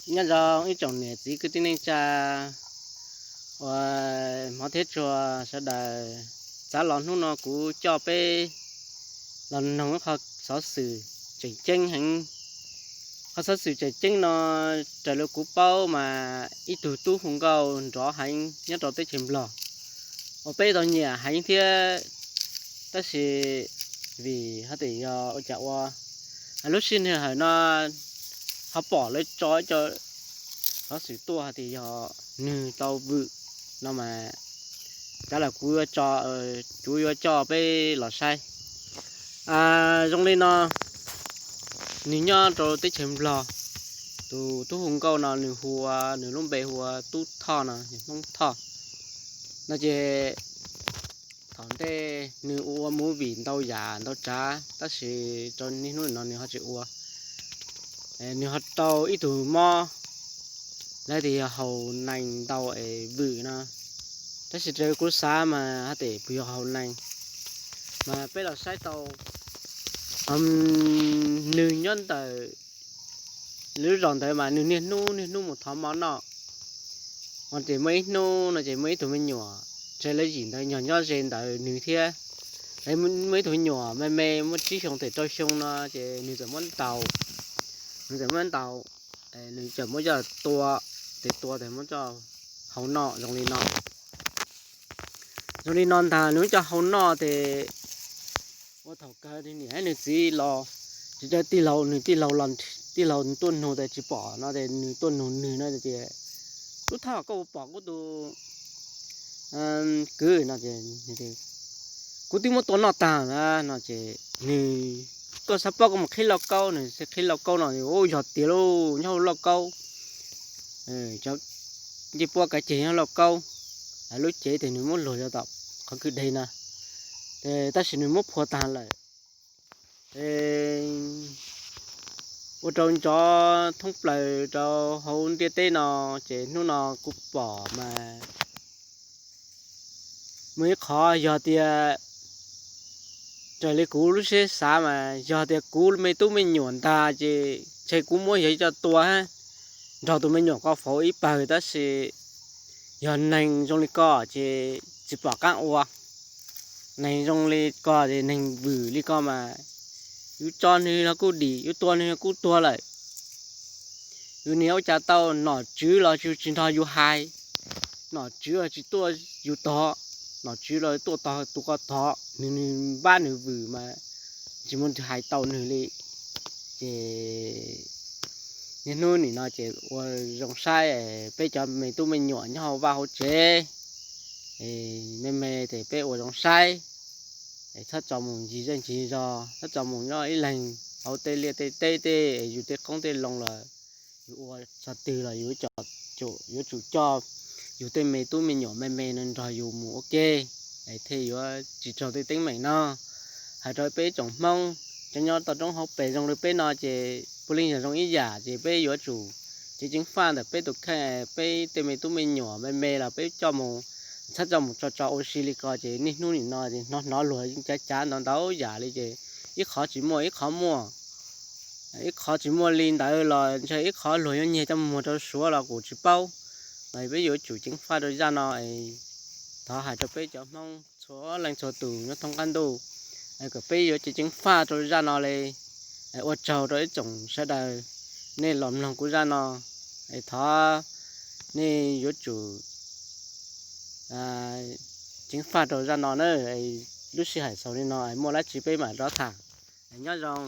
Nyob zoo ib tsoom niam txiv kwv tij neej tsa uas hmov thiab tshua sawv daws, txav los hnub no kuv coj peb los noog ib qho xov xwm tseem ceeb heev. Qhov xov xwm tseem ceeb no, raws li kuv paub mas ib tug tub hu nkauj nrov heev nyob rau teb chaws Nplog uas peb tau nyiam heev thiab, tab sis vim hais tias yog ua cas ua lub sij hawm no ho pom lawv tso ib co xov xwm tuaj hais tias yog nws tau vwm no mas, cas los kuv yuav tso, kuv yuav coj peb los saib. Zoo li no, nws nyob rau teb chaws Nplog, tus tub hu nkauj no nws hu ua, nws lub npe hu ua Tub Thoj no, Hmoob Thoj no ces thaum ntej nws ua movie ntau yam ntau tsav tab sis rau niaj hnub no nws ho tsis ua. Nws ho tau ib tug mob, lawv tias yog haus nees ntau es vwm no, tab sis raws kuv xav mas hais tias puas yog haus nees, mas peb los saib tau nws nyob ntawm lub zos ntawd mas nws niaj hnub niaj hnub mus thov mov noj. Ua ces muaj ib hnub no ces muaj ib tug me nyuam, ntshe lawv yim ntawd nyob nyob ze ntawd nws thiab, muaj ib tug me nyuam me me muaj tsib xyoo tes rau xyoo no ces nws txawm muab ntaus, nws txawm muab ntaus, nws txawm muab coj tua, tes tua tes muab coj hau noj zoo li no. Zoo li no ntag, nws muab coj hau noj ces ua thaum kawg nws niam nws txiv los, tsis, tij laug, nws tij laug los, tij laug tuaj nug tes tsis pom no ces nws tuaj nug nws no tias, Tub Thoj, koj puas pom kuv tus kwv no? Kuv twb muab tua noj tag na no ces nws, Koj xav paub koj mus qhib lauj kaub. Nws qhib lauj kaub no, Yog tiag lauj, nyob hauv lauj kaub, cov ncej puab kav ceg nyob lauj kaub, lub cev tes nws muab luag rau tom qhov kwj deg na, tab sis nws muab phua tag lawm. Ua rau nrov thoob plaws rau hauv ntiaj teb no, ces hnub no kuv pom mas muaj ib qhov yog tias, raws li kuv lub siab xav mas yog tias kuv me tub me nyuam ntag ces ntshe kuv muab yog coj tua nrog tus me nyuam ko faus ib pawg, tab sis yog neeg zoo li ko ces tsis pom qab ua. Neeg zoo li ko ces neeg vwm li ko mas yus tso nws los kuj dim, yus tua nws los kuj tuag lawm. Yus niag ua cas tau, nom tswv los yus tsis nrog yus hais, nom tswv los tsis tuaj yus tog, nom tswv los tuaj tog tus ko tog, nws npab nws vwm mas tsis muaj tus hais tau nws li. Ces niaj hnub nim no ces ua zoo saib peb cov me tub me nyuam nyob hauv vaj hauv tsev, me me ces peb ua zoo saib, txhob tso mus ncig zej ncig zos, txhob tso mus nyob ib leeg hauv tej liaj tej teb tej, yus tej qoob tej loo los yus ua txog twg los yus yuav tsum coj yus tej me tub me nyuam me me no nrog yus mus ua ke, thiaj yuav tsis raug tej teeb meem no. Hais rau peb tsoom Hmoob cov nyob toj roob hauv pes zoo li peb no ces puav leej yog zoo ib yam, ces peb yuav tsum ceev ceev faj ntawm peb tus kheej, peb tej me tub me nyuam me me los peb coj mus, txhob coj mus tso tso ua si li ko. Ces niaj hnub nim no ces hnov hnov luag yeej cav cav ntau ntau yam li ces ib qhov tsis muaj ib qhov muaj, ib qhov tsis muaj li ntawd los ntshe ib qhov luag yuav nyiag coj muag rau Suav los kuj tsis paub. Peb yuav tsum ceev faj rau zaj no. Thov hais rau peb cov Hmoob txhua leej txhua tus nyob thoob qab ntuj, kom peb yuav ceev ceev faj rau zaj no li. Ua tsaug rau ib tsoom sawv daws nej los mloog kuv zaj no, thov nej yuav tsum ceev faj rau zaj no na. Lub sij hawm xaus li no, muaj dab tsi peb mam rov tham. Nyob zoo.